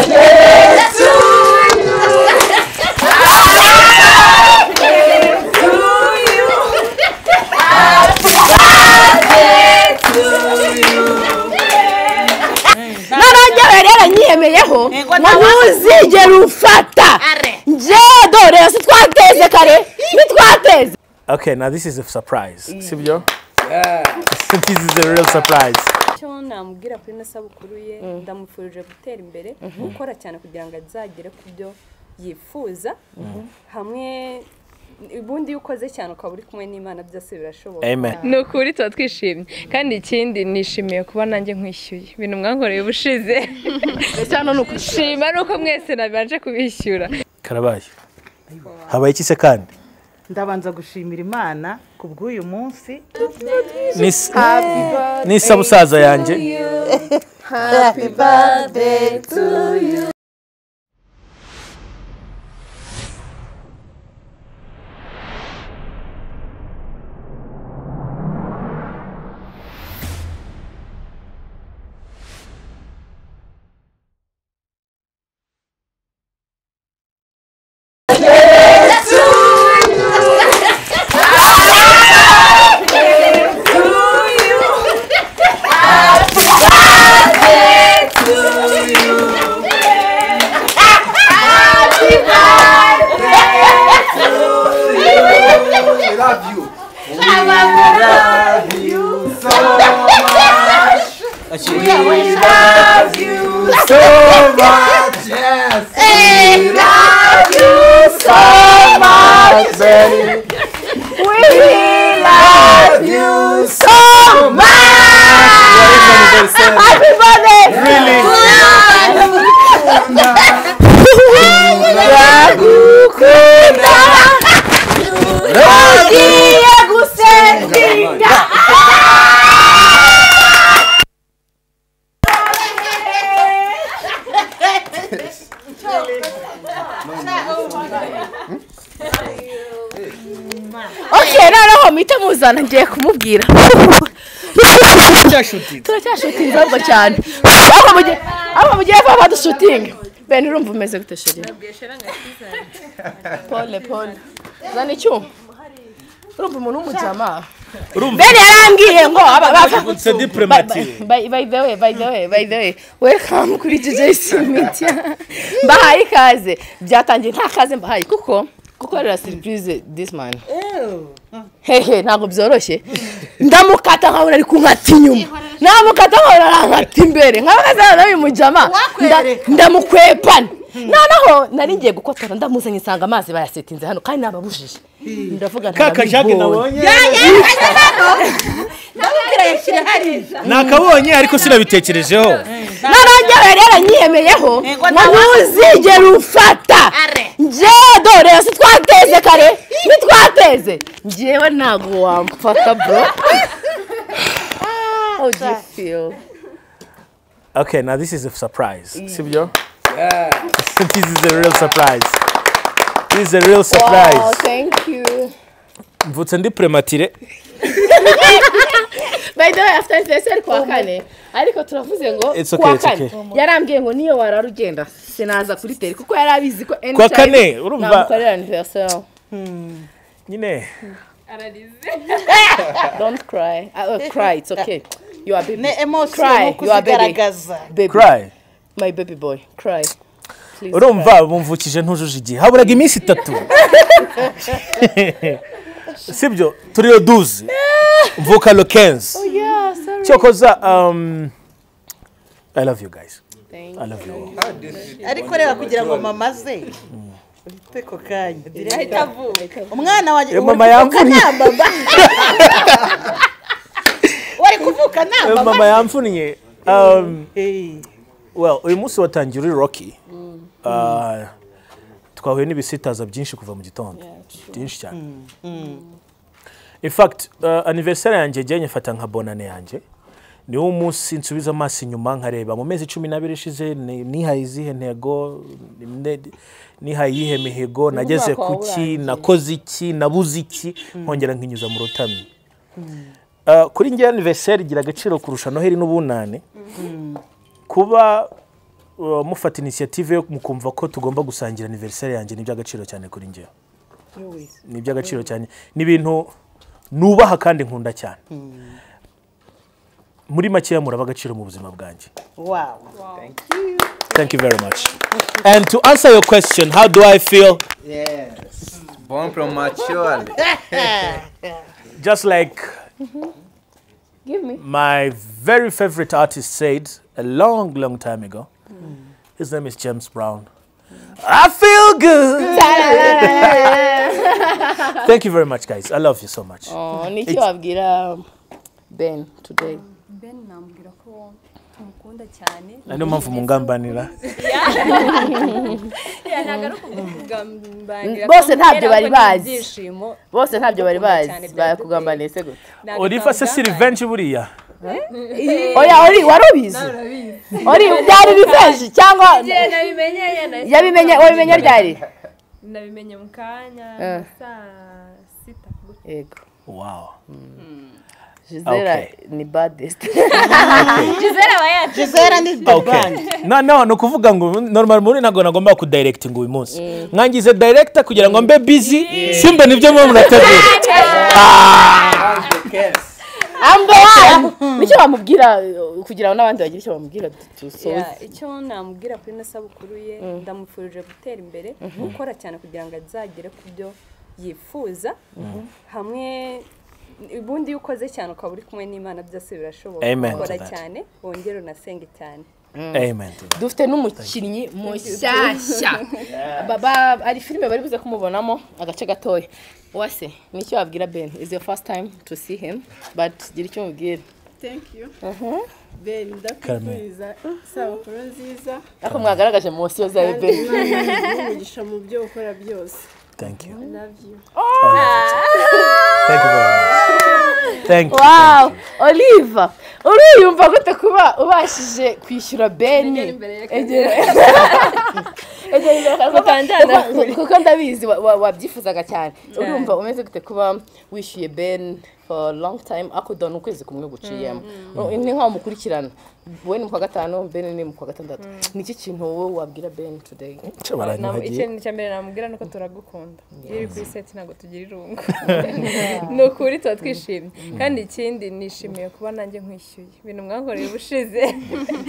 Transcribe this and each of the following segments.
To you. To you. Happy birthday to you. Narajyawe rero nyiyemeyeho ngo ntuzigere ufata. Nje dore si twateze kare, nitwateze. Okay, now this is a surprise. Sibyo? Yeah. This is a real surprise. Icyo namubwira kuri ino sabukuru ye, ndamufurije gutera imbere, gukora cyane kugira ngo azagere ku byo yifuza. Hamwe ubundi iyo ukoze cyane ukaba uri kumwe n'Imana byose birashoboka. Amen. Ni ukuri tuba twishimye kandi ikindi nishimiye kuba nanjye nkwishyuye ibintu mwankoreye ubushize. Hano ni ukushima nuko mwese nabanje kubishyura. Karabaye. Habaye iki se kandi? Ndabanza gushimira Imana kubw'uyu munsi. Nisa musaza yanjye. Happy birthday to you. We love you so much. Yes. We love you so much, baby. We love you so much. Happy birthday. Really? Rugiye gusenga. Okay, noneho mpita muzana ngiye kumubwira. Turacyashutinze ahubwo cyane. Aho mugiye vuba badushutinga. Ben urumva umeze gute sheri? Pole pole. Zana icyuma. Urumva umuntu w'umujama. Ben yarambwiye ngo by the way, by the way, by the way, welcome kuri JJC Media. Mbahaye ikaze. Byatangiye nta kaze mbahaye kuko gukorera surprise this man. Hehe ntabwo byoroshye. Ndamukata nkabona ari kunkata inyuma. Namukata nkabona arankata imbere. Nkabona nawe mujama. Ndamukwepana. Noneho nari ngiye gukotora ndamuzanye nsanga amazi bayasetinze hano kandi nababujije. Ndavuga kaka Jacques nabonye. Ndamubwira yashyira hariya. Nakabonye ariko sinabitekerejeho. Narajyawe rero nyiyemeyeho ngo ntuzigere ufata. Nje dore si twateze kare, nitwateze. Njyewe ntabwo wamfata bro. How do you feel? Okay, now this is a surprise. Sibyo? Yeah. This is a real surprise. This is a real surprise. Wow, thank you. Mvutse ndi prematire. By the way, after anniversary kwa kane, ariko turavuze ngo kwa kane. Yarambwiye ngo niyo warara ugenda sinaza kuri tele kuko yarabizi ko kwa kane urumva namukorera anniversaire. Nyine ararize. Don't cry. Cry, it's okay. You are baby. Ne emotion cry, you are baby. Baby. Cry. My baby boy, cry. Please. Urumva bumvukije ntujuje igihe. Haburaga iminsi itatu. Sibyo turi le 12. Mvuka le 15. Oh yeah, sorry. Cyokoza I love you guys. Thank I love you all. Ariko reba kugira ngo mama ze uteko kanya direct umwana wanjye mama yamvuniye. Wari kuvuka na mama. Mama yamvuniye. Well, uyu munsi watangiye uri Rocky. Twahuye n'ibisitaza byinshi kuva mu gitondo. Byinshi cyane. In fact, anniversaire yanjye jye nyifata nka bonane yanjye. Niwo umunsi nsubiza amaso inyuma nkareba mu mezi 12 ishize nihaye izihe ntego, nihaye iyihe mihigo, nageze kuki, nakoze iki, nabuze iki, nkongera nkinyuza mu rutami. Kuri njye anniversaire igira agaciro kurusha Noheli n'ubunane. Kuba mufata initiative yo mukumva ko tugomba gusangira anniversaire yanjye ni iby'agaciro cyane kuri njyewe. Ni iby'agaciro cyane, ni ibintu nubaha kandi nkunda cyane. Muri makeya muraba agaciro mu buzima bwanjye. Wow. Thank you. Thank you very much. And to answer your question, how do I feel? Yes. Born prematurely. Just like Give me. my very favorite artist said a long, long time ago. His name is James Brown. I feel good. Thank you very much, guys. I love you so much. Oh, niki wabwira Ben today? Ben namubwira ko tumukunda cyane. Niyo mpamvu mungambanira. Yeah, ntabwo ari ukugambanira. Bose ntabyo bari bazi. Ibyishimo. Bose ntabyo bari bazi. Bakugambaniye se gute? Oliva se si revenge buriya? Oya, Ori warubizi? Ori byari revenge cyangwa Nabimenye yabimenye wabimenye ryari? Nabimenye mu kanya saa sita. Yego. Wow. Gisela Okay. ni baddest. Gisela aba yacu. Gisela ni the Okay. band. No, no kuvuga ngo normal muri ntabwo nagomba kudirecting uyu munsi. Mwangize director kugira ngo mbe busy, simba nibyo mwe murategura. That's the case. I'm the one. Nicyo bamubwira kugira ngo n'abandi bagire icyo bamubwira dusoze. Yeah, icyo namubwira kuri ino sabukuru ye, ndamufurije gutera imbere, gukora cyane kugira ngo azagere ku byo yifuza. Hamwe ubundi iyo ukoze cyane ukaba uri kumwe n'Imana byose birashoboka. Amen to Ukora that. cyane wongere unasenge cyane. Amen to that. Dufite n'umukinnyi mushyashya. Baba ari filime bari buze kumubonamo agace gatoya. Wase, nicyo wabwira Ben? Is your first time to see him, but gira icyo umubwira. Thank you. Ben, ndakwifuriza isabukuru nziza. Ariko mwagaragaje munsi yo zawe Kandi Ben. Imana iguhe umugisha mu byo ukora byose. Thank you. I love you. Thank you very much. Thank you. Wow, Oliva, uriyumva gute kuba ubashije kwishyura Ben? Egera imbere ya Egera imbere kuko ndabizi wabyifuzaga cyane. Urumva umeze gute kuba wishyuye Ben for a long time, ariko dore ukwezi kumwe guciyemo. Ni nkaho mukurikirana. Wowe ni mu kwa gatanu, Ben ni mu kwa gatandatu. Niki kintu wowe wabwira Ben today? Cyo baranyuhagiye. Ikintu cya mbere namubwira nuko turagukunda. Iyo uri kuri set ntabwo tugira irungu. Ni ukuri tuba twishimye. Kandi ikindi nishimiye kuba nanjye nkwishyuye. Ibintu mwankoreye ubushize.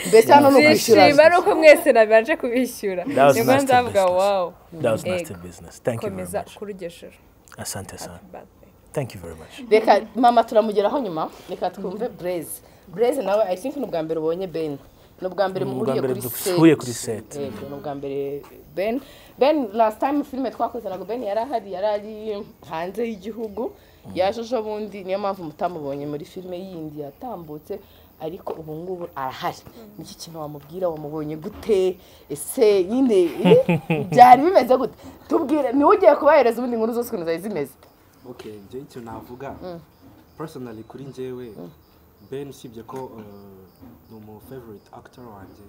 Mbese hano ni ukwishyura. Nzishima ari uko mwese nabanje kubishyura. That was Nibwo nasty nzavuga business. wow. That was nasty Ego. business. Thank you very Komeza much. kuri iryo joro. Asante sana. Birthday. Thank you very much. Reka mama turamugeraho nyuma, reka twumve Blaise. Blaise nawe I think ni ubwa mbere ubonye Ben. Ni ubwa mbere Ni ubwa muhuriye mbere kuri set. duhuye kuri set. Yego, ni ubwa mbere Ben. Ben last time filime twakoze ntabwo Ben yari ahari, yari ari hanze y'igihugu. Yaje ejo bundi, niyo mpamvu mutamubonye muri filime yindi yatambutse, ariko ubu ngubu arahari. Niki kintu wamubwira, wamubonye gute? Ese nyine byari bimeze gute? Tubwire, niwe ugiye kubahereza ubundi inkuru zose ukuntu zari zimeze. Okay, njye icyo navuga personally kuri njyewe Ben usibye ko ni umu favorite actor wanjye.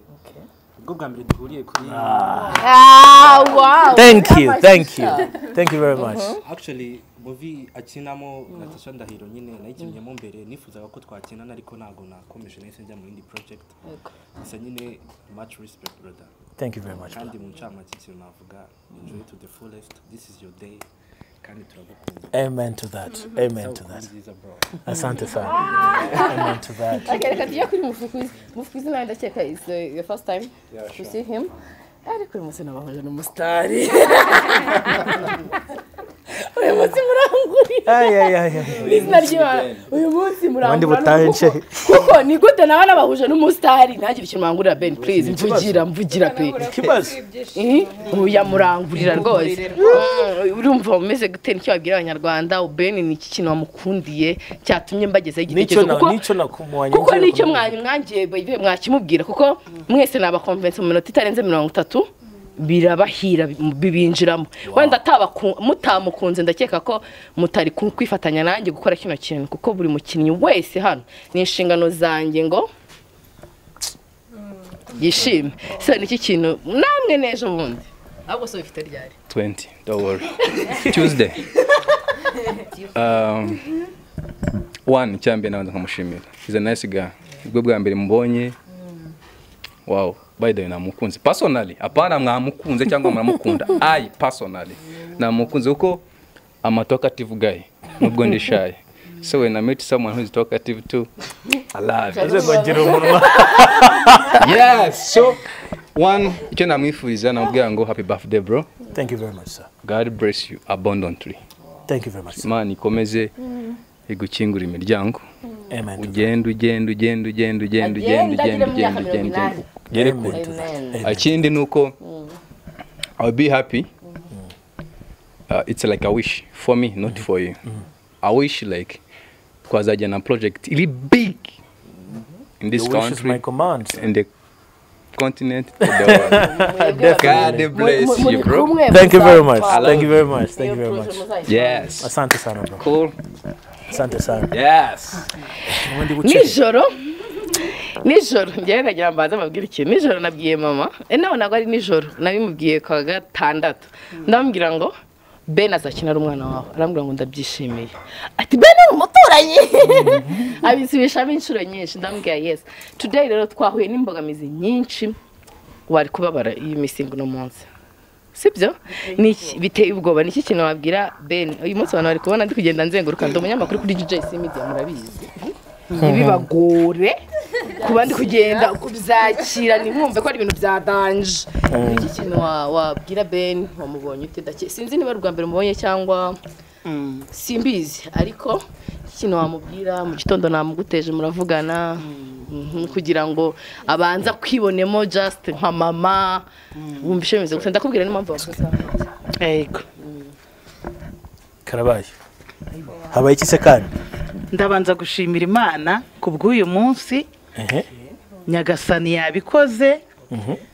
Ubwo bwa mbere duhuriye kuri Ah, wow. Thank you. Thank you. Thank you very much. Actually movie akinamo Natasha Ndahiro nyine nayikinnyemo mbere, nifuzaga ko twakinana ariko ntabwo nakomeje, nahise njya mu yindi project. Gusa nyine much respect brother. Thank you very much. Kandi mu ncamake ikintu navuga, enjoy to the fullest, this is your day, kandi turagukunda. Amen to that. Amen to Isabukuru that. nziza bro. Asante sana. Amen to that. Okay, reka tujye kuri Mufukuzi. Mufukuzi nawe ndakeka is your first time Yeah, to sure. see him. Ariko uyu munsi nabahuje n'umusitari. Uyu munsi murangurira. Ay, ay, ay, ay. Izina ry'Imana. Uyu munsi Abandi murangurira. butahe nce. Kuko ni gute nawe nabahuje n'umusitari ntagire ikintu murangurira Ben, please mvugira mvugira pe. Ikibazo. Oya murangurira rwose. Urumva umeze gute, nicyo wabwira abanyarwanda Ben ni iki kintu wamukundiye cyatumye mbagezaho Nicyo igitekerezo na kuko nicyo nakumwanya. kuko nicyo mwangiye mwakimubwira, kuko mwese nabakonvense mu minota itarenze 30 birabahira bibinjiramo. Wenda mutamukunze ndakeka ko mutari kwifatanya nanjye gukora kino kintu, kuko buri mukinnyi wese hano ni inshingano zanjye ngo yishime. So niki kintu namwe n'ejo bundi ahubwo so bifite ryari 20, don't worry. Tuesday. One, icyambere nabanza nkamushimira. He's a nice guy. Ubwo bwa mbere mubonye. Wow. By the way, namukunze personally. Apana mwamukunze cyangwa muramukunda. I personally namukunze kuko I'm a talkative guy. Nubwo ndi shy. So when I meet someone who is talkative too, I love it. Yes. So one, icyo namwifuriza namubwira ngo happy birthday bro. Thank you very much sir. God bless you abundantly. Thank you very much sir. Imana ikomeze igukingura imiryango. Amen. Ugende ugende ugende ugende ugende ugende ugende ugende ugende. Gere kure. Ikindi nuko I'll be happy. It's like a wish for me, not for you. I wish like twazajyana project really big in this The wish is country, my command, in the continent, the world. God bless you, bro. Thank you very much. Thank you very much. Thank you very much. Yes. Asante sana bro. Cool. Asante sana. Yes. Nijoro njyewe nagira mbanza mbabwire ikintu. Nijoro nabwiye mama, nawe ntabwo ari nijoro, nabimubwiye kwa gatandatu. Ndamubwira ngo Ben azakina ari umwana wawe. Arambwira ngo ndabyishimiye. Ati Ben ni umuturanyi. Abisubishamo inshuro nyinshi. Ndamubwira yes. Today rero twahuye n'imbogamizi nyinshi wari kubabara iyi misingo no munsi. Sibyo? Ni biteye ubwoba. Niki kintu wabwira Ben? Uyu munsi abantu bari kubona ndi kugenda nzenguruka ndi umunyamakuru kuri JJC Media murabizi. Ntibibagore kuba ndi kugenda kubyakira ntimwumve ko ari ibintu bya danje. Niki kintu wabwira Ben wamubonye ute? Ndake sinzi niba ari ubwa mbere mubonye cyangwa simbizi, ariko iki kintu wamubwira mu gitondo namuguteje muravugana kugira ngo abanza kwibonemo just nka mama wumvishe bimeze gusa. Ndakubwira n'impamvu wavuze. Yego. Karabaye. Habaye iki se kandi? Ndabanza gushimira Imana kubw'uyu munsi. Nyagasani yabikoze.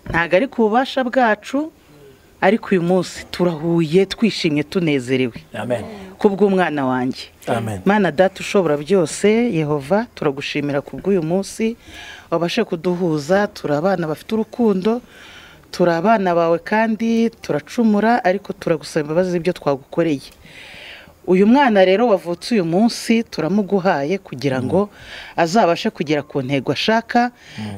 Ntago ari ku bubasha bwacu, ariko uyu munsi turahuye twishimye tunezerewe. Amen. Kubw'umwana wanjye. Amen. Mana data ushobora byose Yehova, turagushimira kubw'uyu munsi wabashe kuduhuza. Turi abana bafite urukundo, turi abana bawe kandi turacumura, ariko turagusaba imbabazi z'ibyo twagukoreye. Uyu mwana rero wavutse uyu munsi turamuguhaye kugira ngo azabashe kugera ku ntego ashaka,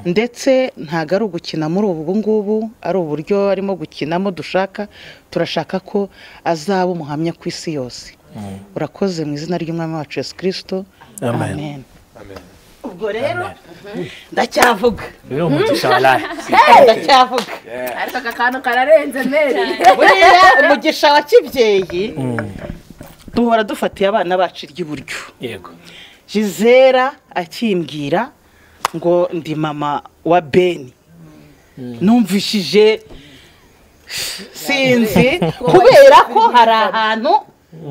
ndetse ntago ari ugukina muri ubu ngubu, ari uburyo arimo gukinamo dushaka. Turashaka ko azaba umuhamya ku isi yose. Urakoze mu izina ry'Umwami wacu Yesu Kristo. Amen. Ubwo rero ndacyavuga. Ndacyavuga. Ariko aka kantu kararenze Mary. Buriya umugisha wa kibyeyi duhora dufatiye abana bacu iry'iburyo. Yego. Gisera akimbwira ngo ndi mama wa Ben. Numvishije sinzi kubera ko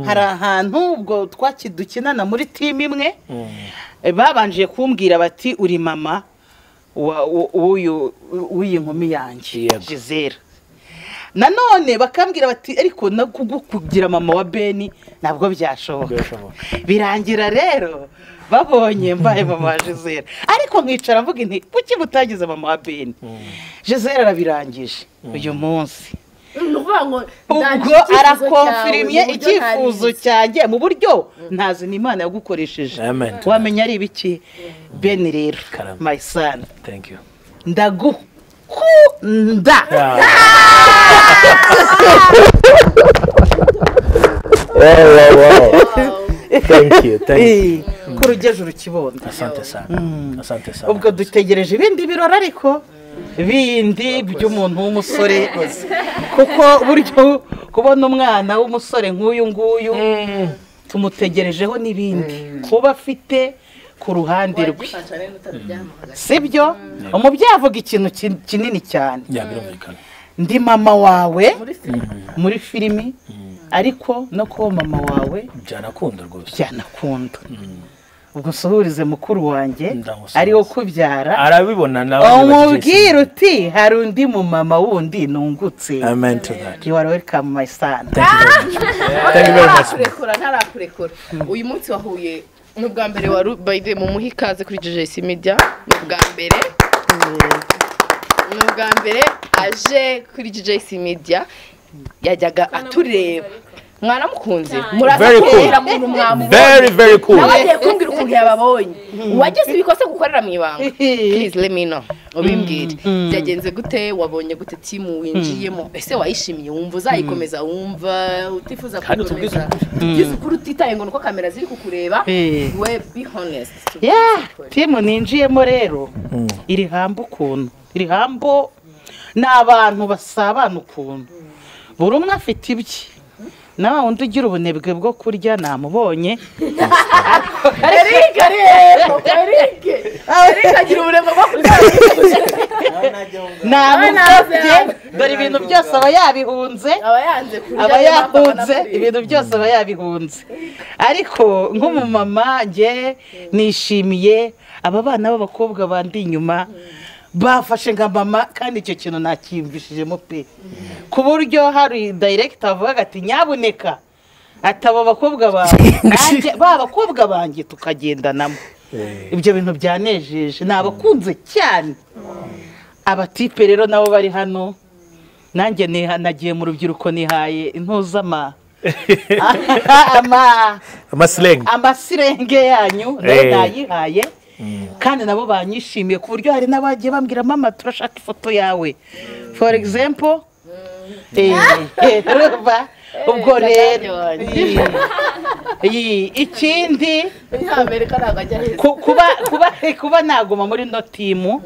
hari ahantu ubwo twakidukinana muri team imwe babanjiye kumbwira bati uri mama w'uyu w'iyi nkumi yanjye Gisera. Nanone bakambwira bati ariko no kugira mama wa Ben ntabwo byashoboka. Birangira rero babonye mbaye mama wa Gisera, ariko nkicara mvuga nti kuki mutagize mama wa Ben? Gisera arabirangije uyu munsi. Ubwo arakonfirimye icyifuzo cyanjye mu buryo ntazi ni Imana yagukoresheje. Wamenya ari ibiki Ben rero my son. Thank you. Ndagukunda. Wow. Thank you, thank you. Kurugeje urukibondo. Asante sana. Asante sana. Ubwo dutegereje ibindi birori ariko bindi by'umuntu w'umusore, kuko buryo kubona umwana w'umusore nk'uyu nguyu tumutegerejeho n'ibindi kuba afite ku ruhande rwe. Sibyo? Umubyeyi avuga ikintu kinini cyane. Ndi mama wawe muri filimi, ariko no kuba mama wawe byanakunda rwose. Byanakunda. Ubwo nsuhurize mukuru wanjye ariwo kubyara arabibona nawe umubwira uti hari undi mu mama wundi nungutse. Amen to that. You are welcome my son. Thank you very much. Ntarakurekura. Uyu munsi wahuye n'ubwa mbere wa by the mu muhi ikaze kuri JJC Media, n'ubwa mbere. N'ubwa mbere aje kuri JJC Media yajyaga atureba. Mwanamukunze muraza kumbwira ukuntu mwamubonye. Very very cool. Nawe agiye kumbwira ukuntu yababonye. Uwagize ibikosa gukorera mu ibanga, please let me know, ubimbwire byagenze gute, wabonye gute team winjiyemo, ese wayishimiye, wumva uzayikomeza, wumva utifuza kuyikomeza, tubwize ukuri utitaye ngo nuko kamera ziri kukureba, we be honest. Yeah, team ninjiyemo rero iri hambo ukuntu iri hambo ni abantu basabana ukuntu buri umwe afite ibye. Nawe undi ugira ubunebwe bwo kurya namubonye. Eric Eric Eric agira ubunebwe bwo kurya. Namubonye dore ibintu byose aba yabihunze, aba yahunze ibintu byose aba yabihunze. Ariko nk'umumama nge nishimiye aba bana b'abakobwa bandi inyuma bafashe nka mama, kandi icyo kintu nakiyumvishijemo pe, ku buryo hari director avuga ati nyabuneka ataba abakobwa bawe nanjye ba bakobwa banjye tukagendanamo. Ibyo bintu byanejeje, nabakunze cyane. Abatipe rero nabo bari hano, nanjye nagiye mu rubyiruko nihaye intuzama amasirenge yanyu nayo nayihaye. Kandi nabo banyishimiye ku buryo hari n'abagiye bambwira mama turashaka ifoto yawe, for example. Ubwo rero ikindi kuba naguma muri no team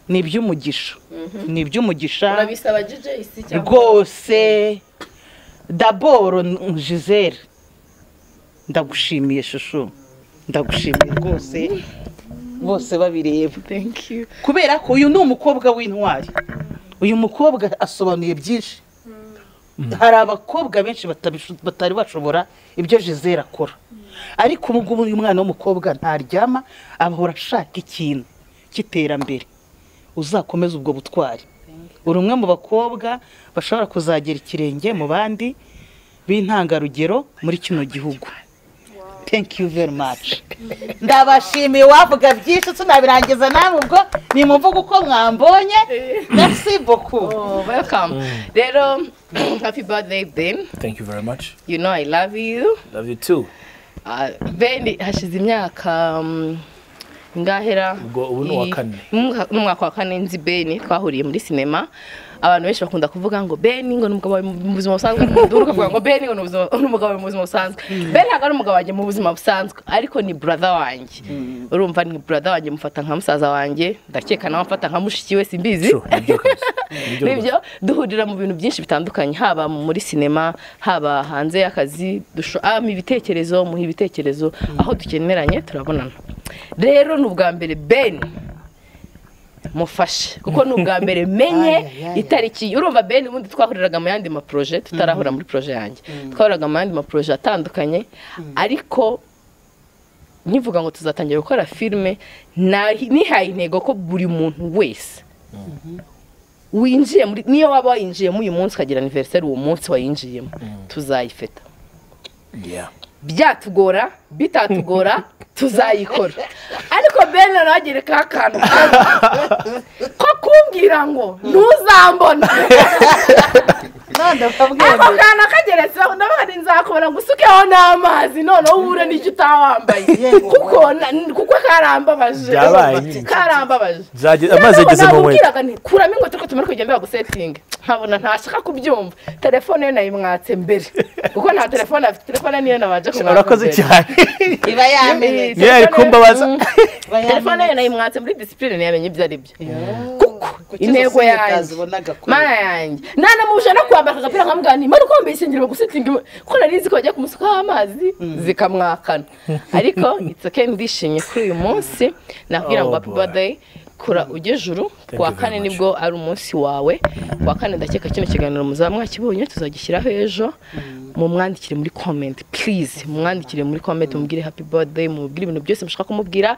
ni iby'umugisha, ni iby'umugisha rwose. D'abord Gisele ndagushimiye shushu, ndagushimiye rwose, bose babireba. Thank you. Kubera ko uyu ni umukobwa w'intwari, uyu mukobwa asobanuye byinshi. Hari abakobwa benshi batari bashobora ibyo Gisele akora, ariko ubu ngubu uyu mwana w'umukobwa ntaryama, ahora ashaka ikintu cy'iterambere. Uzakomeza ubwo butwari, uri umwe mu bakobwa bashobora kuzagera ikirenge mu bandi b'intangarugero muri kino gihugu. Thank you very much. Ndabashimiye, wavuga byinshi tunabirangiza namwe ubwo nimumvuga uko mwambonye. Merci beaucoup. Oh, welcome. Rero happy birthday Ben. Thank you very much. You know I love you. Love you too. Ben hashize imyaka ngahera ubwo ubu ni uwa kane, n'umwaka wa kane nzi Ben, twahuriye muri sinema. Abantu benshi bakunda kuvuga ngo Ben ngo ni umugabo mu buzima busanzwe, nduru kavuga ngo Ben ngo ni umugabo mu buzima busanzwe. Ben ntabwo ari umugabo wanjye mu buzima busanzwe, ariko ni brother wanjye. Urumva ni brother wanjye, mufata nka musaza wanjye, ndakeka nawe mfata nka mushiki we, simbizi. Nibyo, duhurira mu bintu byinshi bitandukanye, haba muri sinema, haba hanze y'akazi, dushama ibitekerezo, muha ibitekerezo, aho dukeneranye turabonana. Rero ni ubwa mbere Ben mufashe, kuko ni ubwa mbere menye itariki. Urumva Ben ubundi twahuriraga mu yandi ma projet, tutarahura muri projet yanjye, twahuriraga mu yandi ma projet atandukanye, ariko nkivuga ngo tuzatangira gukora filme, nihaye intego ko buri muntu wese winjiye muri, niyo waba wayinjiyemo uyu munsi ukagira anniversaire uwo munsi wayinjiyemo, tuzayifeta. Byatugora bitatugora tuzayikora. Ariko Ben nagereka akantu ko kumbwira ngo ntuzambona. Ako kana kageretseho ndavuga nzakubona ngusukeho n'amazi noneho uhure n'icyo utawambaye, kuko karambabaje, karambabaje. Amazi ageze mu nkweto. Kuramo inkweto ko tumara kugenda bagusetinga, nkabona ntashaka kubyumva. Telefone ye nayimwatse mbere kuko nta telefone afite, telefone niyo nabanje kumwaka. Urakoze cyane. Iba yamenetse. Niyo yari kumbabaza. Telefone ye nayimwatse muri discipline, ntiyamenye ibyo ari byo. Kuko intego yanjye mana yanjye nanamubuje no kwambara agapira nkamubwira nti mara uko wambaye isengeri bagusetinga, kuko nari nzi ko bajya kumusukaho amazi zikamwakana. Ariko it's okay, ndishimye kuri uyu munsi. Nakubwira ngo happy birthday, kura ujye juru. Kuwa kane nibwo ari umunsi wawe. Kuwa kane ndakeka kino kiganiro muzaba mwakibonye, tuzagishyiraho ejo. Mumwandikire muri comment please, mumwandikire muri comment mubwire happy birthday, mubwire ibintu byose mushaka kumubwira.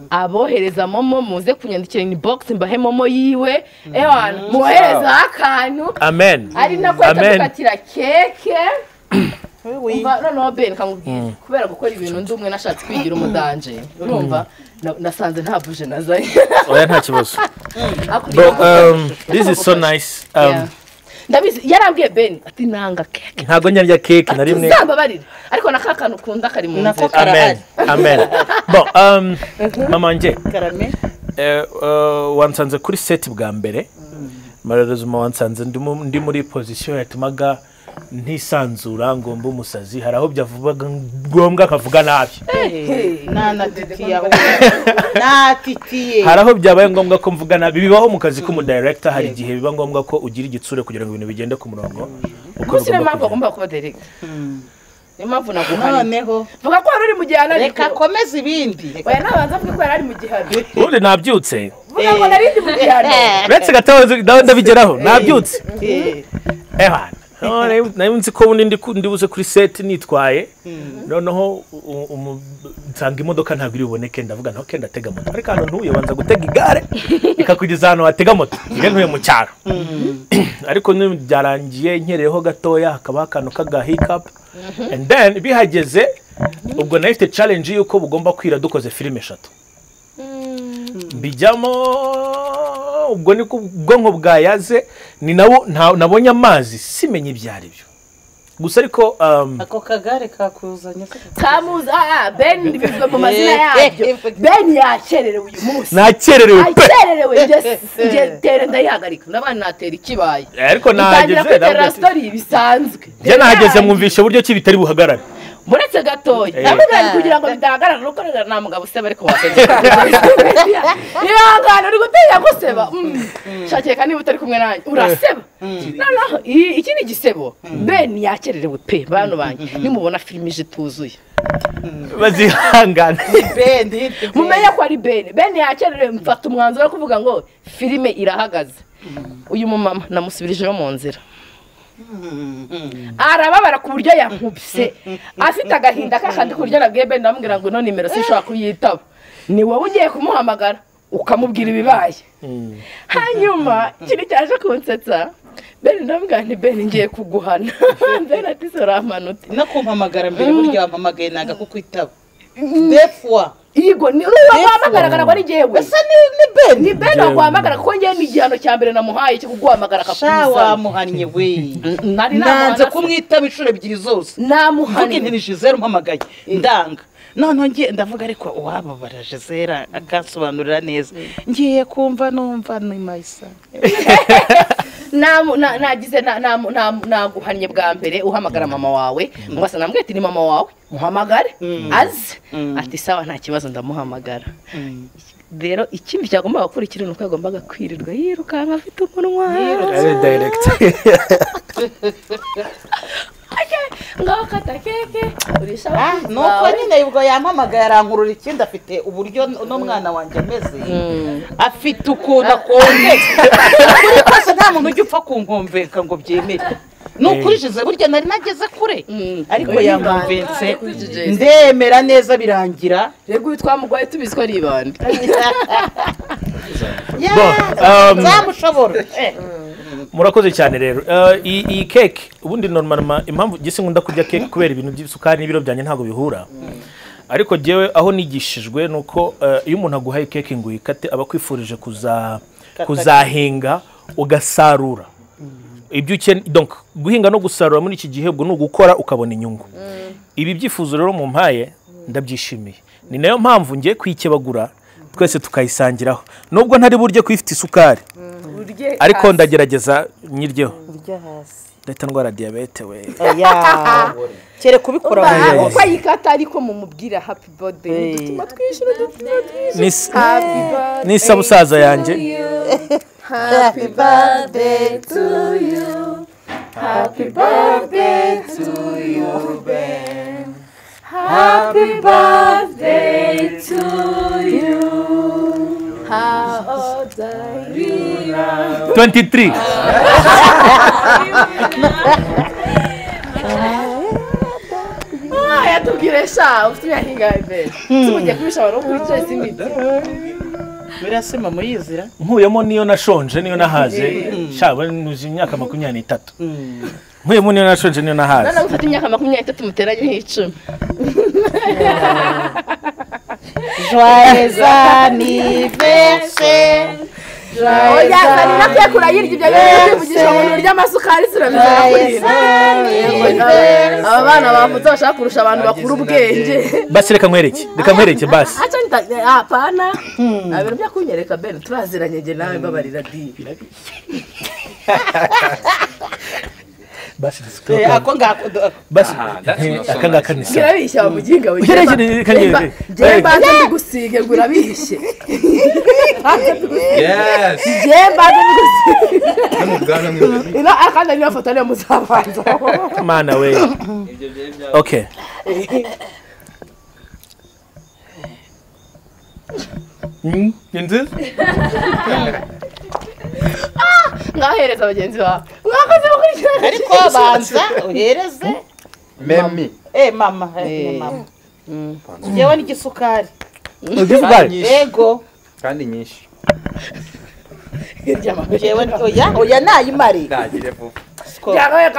Abohereza momo muze kunyandikira in box mbahe momo yiwe, ewana muhereza akantu. Amen. Ari nako tukatira keke. Noneho Ben kamubwira kubera gukora ibintu ndi umwe nashatse kwigira umudanje, urumva nasanze nta buje nazanye. Oya nta kibazo. This is so nice. Ndabizi yarambwiye Ben ati nanga keke. Ntago nyarya keke na rimwe. Uzambabarire. Ariko nakakantu ukunda kari mu nzira. Amen. Amen. Bon, mama nje. Karame. Wansanze kuri set bwa mbere. Malheureusement wansanze ndi muri position yatumaga ntisanzura ngo mbe umusazi, hari aho byavugaga ngombwa akavuga nabi. Hari aho byabaye ngombwa ko mvuga nabi, bibaho mu kazi k'umu director, hari igihe biba ngombwa ko ugira igitsure kugira ngo ibintu bigende ku murongo. Uko mpamvu agomba kuba director. Niyo mpamvu naguhana. Noneho vuga ko wari uri mu gihano, reka akomeze ibindi. Oya nabanza avuge ko yari ari mu gihano. Ubundi nabyutse. Vuga ngo nari ndi mu gihano. Uretse gato ndabigeraho, nabyutse. Ewana. Nari nzi ko ubundi ndi buze kuri set nitwaye, noneho nsanga imodoka ntabwo iri buboneke, ndavuga nti okay ndatega moto, ariko hano ntuye banza gutega igare ikakugeza ahantu watega moto, njye ntuye mu cyaro. Ariko byarangiye nkereyeho gatoya hakaba akantu kaga hiccup, and then bihageze ubwo nari mfite challenge yuko bugomba kwira dukoze filime 3 mbijyamo. Ubwo niko ubwonko bwayaze, ni nabo nabonye amazi simenye ibyari byo gusa. Ariko ako kagare kakuzanye kamuza Ben bivugwa mu mazina yabyo. Ben yakererewe uyu munsi, nakererewe pe, akererewe nje tere ndayihagarika nabana natera ikibaye, ariko nahageze ndabona story bisanzwe. Nje nahageze mwumvishe buryo ki bitari buhagarare muretse gatoya ndavuga kugira ngo bidahagarara nuko nta mugabo useba, ariko wasebye ihangane uri gutinya guseba, shakeka niba utari kumwe nanjye uraseba. Noneho iki ni igisebo. Ben yakererewe pe, bantu banjye nimubona filime ije ituzuye bazihangane, mumenye ko ari Ben. Ben yakererewe, mfata umwanzuro wo kuvuga ngo filime irahagaze. Uyu mumama namusubirijeho mu nzira, arababara ku buryo yankubise afite agahinda kakandi ku buryo nabwiye Ben, ndamubwira ngo ino nimero sinshobora kuyitaba, ni wowe ugiye kumuhamagara ukamubwira ibibaye. Hanyuma ikintu cyaje kunsetsa, Ben ndamubwira nti Ben ngiye kuguhana. Ben ati soramanute no kumpamagara mbere, burya wampamagaye nanga kukwitaba defwa. Igo ni uwaguhamagara ngo ari jewe. Ese ni Ben? Ni Ben waguhamagara kuko ngiye ni igihano cya mbere namuhaye cyo kuguhamagara akakuza. Wamuhannye we. Nanze kumwitaba inshuro 2 zose. Namuhannye. Mvuge nti Gisele umpamagaye ndanga. Noneho ngiye ndavuga ariko uwababara Gisele akansobanurira neza. Ngiye kumva numva ni mayisa. Nagize naguhannye bwa mbere uhamagara mama wawe, ngo asa namwe ati ni mama wawe muhamagare aze, ati sawa nta kibazo ndamuhamagara. Rero ikindi cyagombaga gukurikira nuko yagombaga kwirirwa yirukanka afite umunwa ari direct. Ngaho kata keke urisha. Nuko nyine ubwo yampamagaye arankurura ikindi, afite uburyo no mwana wanjye ameze, afite ukuntu akomveka. Kuri kose nta muntu ujya upfa kunkomveka ngo byemere. Nukurishize burya nari nageze kure, ariko yankomvetse ndemera neza birangira. Rego uyu twamugoye tubizi ko ari ibandi. Nzamushobora. Murakoze cyane rero. Iyi cake ubundi normalement impamvu gise nkunda kurya cake kubera ibintu by'isukari n'ibiro byanjye ntago bihura. Ariko jewe aho nigishijwe nuko iyo umuntu aguhaye cake ngo uyikate aba kwifurije kuzahinga ugasarura. Ibyo ukene donc guhinga no gusarura muri iki gihe ubwo nugukora ukabona inyungu. Ibi byifuzo rero mumpaye ndabyishimiye. Ni nayo mpamvu ngiye kwikebagura twese tukayisangiraho. Nubwo ntari burye kwifite isukari. Ariko ndagerageza nyiryeho. Urya hasi. Ndahita ndwara diabete we. Oya. Kere kubikora mu uko ayikata ariko mumubwira happy birthday. Udutima twishira udutima twishira. Happy birthday. Ni sabusaza yanjye. Happy birthday to you. Happy birthday to you, Ben. Happy birthday to you. How old are you now? 23. Yatubwire sha ufite imyaka ingahe Ben? Tumujye kubisha wari kuri Chelsea imiti. Birasema muyizira. Nkuyemo niyo nashonje niyo nahaze. Sha nuzi imyaka 23. Nkuyemo niyo nashonje niyo nahaze. Nana ufite imyaka 23 muteranye nk'icumi. Joyeux anniversaire. Oya zanira keke urayirya ibyo bintu bivugisha ngo urya amasukari surabizana kurira. Aba bana bavutse bashaka kurusha abantu bakuru ubwenge. Basi reka nkwereke basi. Acha hapana. Abintu bya kunyereka Ben turaziranye nge nawe babarira di. Basi ako ngako basi aka ngaka ni sawa. Kirabishya wa muginga we. Je mbanze mbigusige ngo urabishe. Yes. Je mbanze mbigusige. No mugana mwe. Ino akanda niyo foto niyo muzabanza. Mana we. Okay. Ni nziza? Ngahereza bagenzi bawe. Mwakoze mukurikirana. Ariko banza uhereze memi. Mama, mama. Jewe n'igisukari. Igisukari? Yego. Kandi nyinshi. Jewe oya, oya nayimare. Ndagire vuba.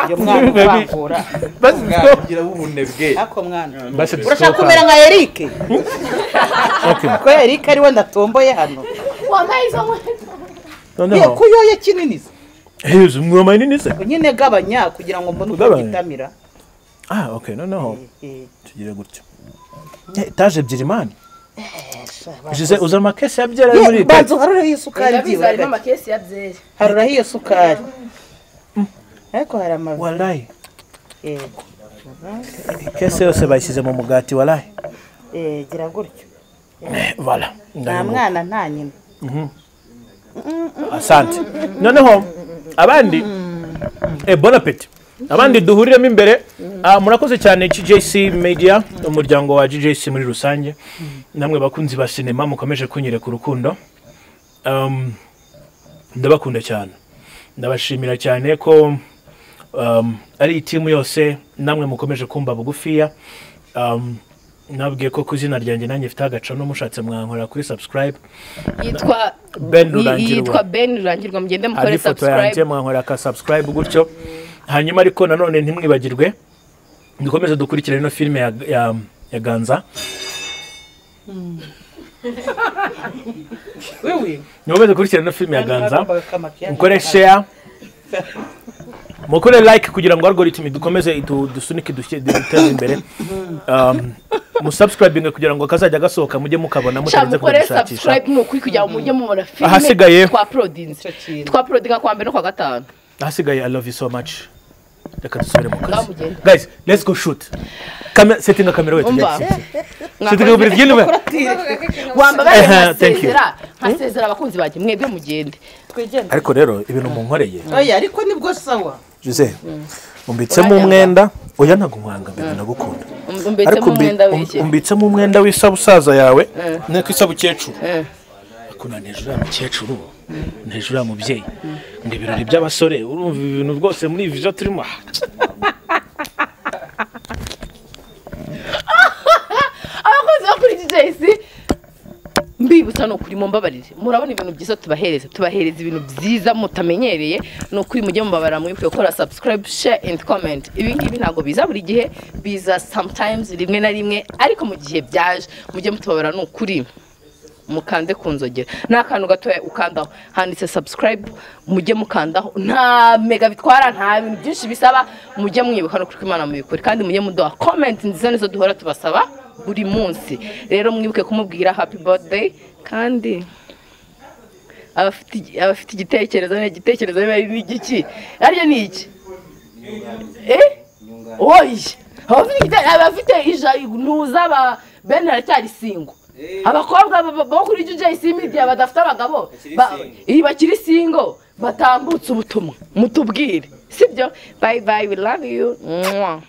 Yo mwana kwangura. Basi kugira ubunebwe. Ako mwana. Urashaka kumera nka Eric? Okay. Ko Eric ari we ndatomboye hano. Wampaye izo nkweto. Noneho. Kuyoye kinini se. Hezo mwama nini se? Nyine gabanya kugira ngo mbone uko gitamira. Ah, okay, noneho. Tugire gutyo. Etaje ebyiri mani. Jise uza amakesi ya byera muri. Banzo haruraho iyo sukari byiwe. Harimo amakesi ya byera. Haruraho iyo sukari. Ariko hari amazi. Wallahi. Yego. Kese yose bayishyize mu mugati wallahi. Gira gutyo. Voilà. Nta mwana nta nyina. Asante. Noneho abandi bon appétit. Abandi duhuriremo imbere. Murakoze cyane GJC Media, umuryango wa GJC muri rusange. Namwe bakunzi ba sinema mukomeje kunyereka urukundo. Ndabakunda cyane. Ndabashimira cyane ko ari itimu yose namwe mukomeje kumba bugufiya. Nabwiye ko kuzina ryanjye nanjye mfite agaca no mushatse mwankorera kuri subscribe. Yitwa Ben Rurangirwa. Yitwa Ben Rurangirwa, mugende mukore subscribe. Yanjye mwankorera ka subscribe gutyo. Hanyuma ariko nanone ntimwibagirwe dukomeze dukurikirane no filme ya Ganza. Wewe nikomeze dukurikirane no filme ya Ganza. Mukore share. Mukore like kugira ngo algorithm dukomeze dusunike duteze imbere. Musubscribing kugira ngo kazajya gasohoka mujye mukabona mutarinze kubishakisha. Subscribe mu kuri kugira ngo mujye mubona filme. Ahasigaye twa uploadinze. Twa uploadinga kwa mbere no kwa gatanu. Ahasigaye I love you so much. Reka dusubire mu kazi. Guys, let's go shoot. Camera setting camera wetu. Setting camera gende. Wambaye nkasezera. Nkasezera abakunzi banjye mwebwe mugende. Twigende. Ariko rero ibintu munkoreye. Oya ariko nibwo sawa. Jose, umbitsemo umwenda, oya ntago nkwanga mbere ndagukunda. Umbitsemo umwenda w'iki? Umbitsemo umwenda w'isabusaza yawe, nako isabukecuru. Akuna hejuru ya mukecuru, hejuru ya mubyeyi. Ngo ibirori by'abasore, urumva ibintu rwose muri vision turimo. Abakozi bo kuri GJC mbibutsa no kuri mumbabarire. Murabona ibintu byiza tubahereza, tubahereza ibintu byiza mutamenyereye. No kuri mujye mubabara mwibuke gukora subscribe, share and comment. Ibi ngibi ntago biza buri gihe, biza sometimes rimwe na rimwe, ariko mu gihe byaje mujye mutubabara no kuri mukande kunzogera. N'akantu gatoya ukandaho handitse subscribe, mujye mukandaho, nta mega bitwara, nta bintu byinshi bisaba, mujye mwibuka no kuri Imana mubikore, kandi mujye muduha comment nziza nizo duhora tubasaba buri munsi. Rero mwibuke kumubwira happy birthday, kandi abafite igitekerezo n'igitekerezo ni igiki aryo ni iki oyi abafite ija ba Ben aracyari single. Abakobwa bo kuri GJC Media badafite abagabo bakiri single batambutse ubutumwa mutubwire, sibyo? Bye bye, we love you. Mwah.